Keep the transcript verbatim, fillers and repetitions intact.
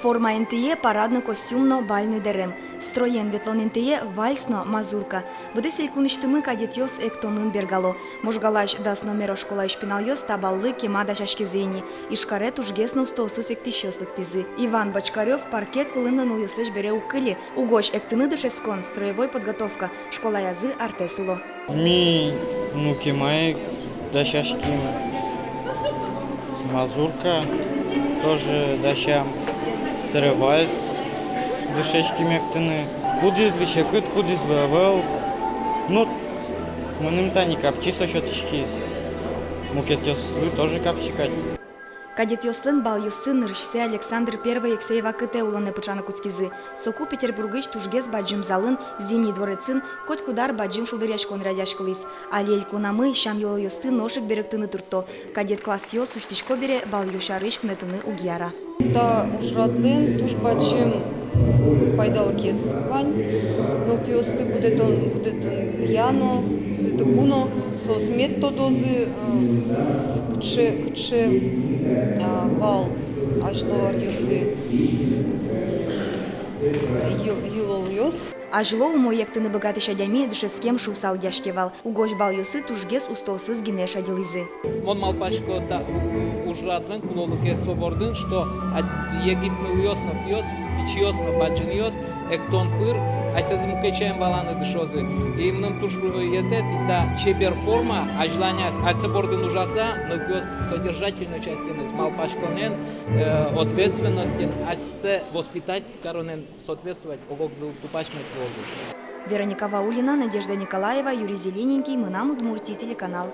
Форма интые парадной костюм но бальной дэрем. Строен ветлон интые вальс но мазурка. Быдэс элькунысьтымы кадетъёс эктонын бергало. Можгалась дас номеро школаысь пиналъёс та баллы кема дасяськизы ини. Ижкаре тужгес но устоосыз эктӥсьёс лыктӥзы. Иван Бочкарёв паркет вылын но нылъёслэсь бере уг кыльы. Угось эктыны дышетскон, строевой подготовка, школаязы артэ сыло. Ми, ну, кема ик дасяським, мазурка тоже дасям, собере вальс дышетским эктыны. Кудӥзлы секыт, кудӥзлы ӧвӧл. Ну, мыным тани капчи со сётӥськиз. Мукетъёслы тоже капчи кадь. Кадетъёслэн балъёссы нырысьсэ Александр Первой эксэй вакытэ улонэ пыӵаны кутскизы. Соку Петербургысь тужгес бадӟым залын, Зимний дворецын, котькуд ар бадӟым шулдыръяськон радъяськылӥз. Али элькунамы сям-йылолъёсты нош ик берыктыны туртто. Кадет классъёс усьтӥсько бере, балъёс сярысь кунэтыны уг яра. Та ужрадлэн туж бадӟым пайдалыкез вань. Нылпиосты будэтон, будэтонъя но, будэтыку но, соос мед тодозы, э, кыӵе, кыӵе, а, вал азьло аръёсы йы-, йылолъёс. Азьло умой эктыны быгатӥсь адями дышетскем шуыса лыдъяське вал. Угось балъёсы тужгес устоосыз гинэ шедьылӥзы. Мон малпасько, та у-, у-, ужрадлэн кулэлыкез со бордын, что ад-, егит нылъёс но, пиос, пичиос но, бадӟымъёс эктон пыр асьсэзы мукет сямен валаны дышозы. И мыным туж, э, йӧтэ, и та чебер форма азьланяз, асьсэ бордын ужаса, нылпиос содержательной частеныз, малпаськонэн, э, ответственностен, асьсэ воспитать каронэн соответствовать ог-огзылы тупась мед луозы. Вероника Ваулина, Надежда Николаева, Юрий Зелененький, «Мынам Удмуртие» телеканал.